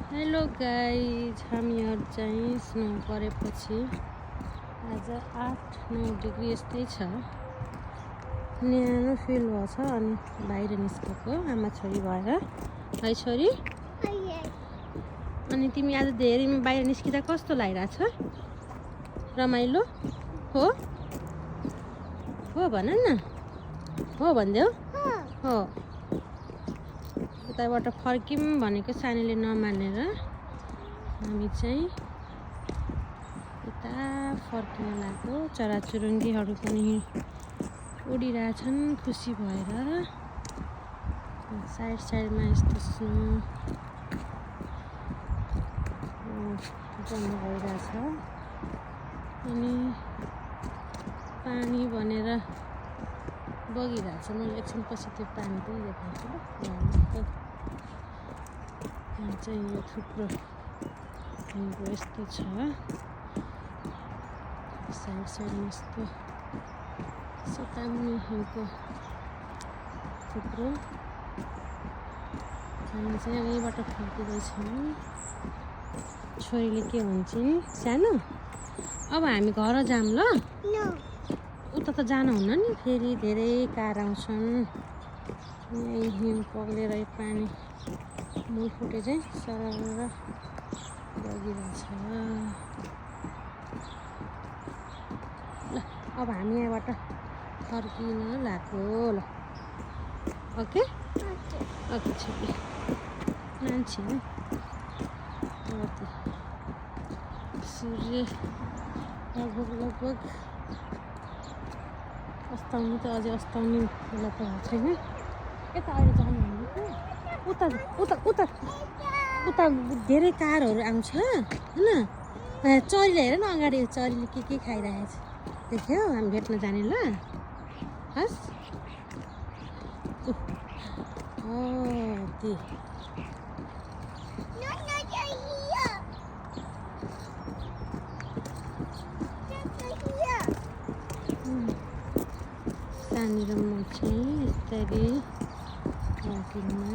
Hello guys, हामीहरू चाहिँ snow परेपछि आज 8-9 डिग्री यस्तै छ। न्यानो फिल भएको छ अनि बाहिर निस्केको आमा छोरी भएर। है छोरी, अनि तिमी आज धेरै बाहिर निस्किँदा कस्तो लागिरहेछ? रमाइलो हो? हो भन न, हो भनिदेऊ। हो, उताबाट फर्क्यौँ भनेको सानीले नमानेर हामी चाहिँ यता फर्किन लाग्यो। चराचुरुङ्गीहरू पनि उडिरहेछन् खुसी भएर। साइडमा यस्तो स्नो जम्मा भइरहेछ अनि पानी भनेर बगिरहेछ। मैले एकछिनपछि त्यो पानी पनि देखाउँछु ल। यहाँ चाहिँ यो थुप्रो यस्तो छ, साइडमा यस्तो सेताम्ने हिउँको थुप्रो। हामी चाहिँ यहीँबाट फर्किँदैछौँ। छोरीले के भन्छ नि, सानो अब हामी घर जाऊँ ल। उता त जानुहुन्न नि, फेरि धेरै कार आउँछन्। यही हिउँ पग्लेर पानी मूल फुटे चाहिँ सरर बगिरहेछ। ल अब हामी यहाँबाट फर्किन लाग्यो ल। ओके ओके छोरी, मान्छे सूर्य लगभग अस्ताउनु त अझै अस्ताउने बेला त भएको छैन। यता अहिले जानु भनेको उता उता उता उता धेरै कारहरू आउँछ होइन। चरीले हेर न, अगाडि चरीले के खाइरहेको छ देख्यो? हामी भेट्न जाने ल। हस् ती सानी र म चाहिँ यस्तरी वाकिङमा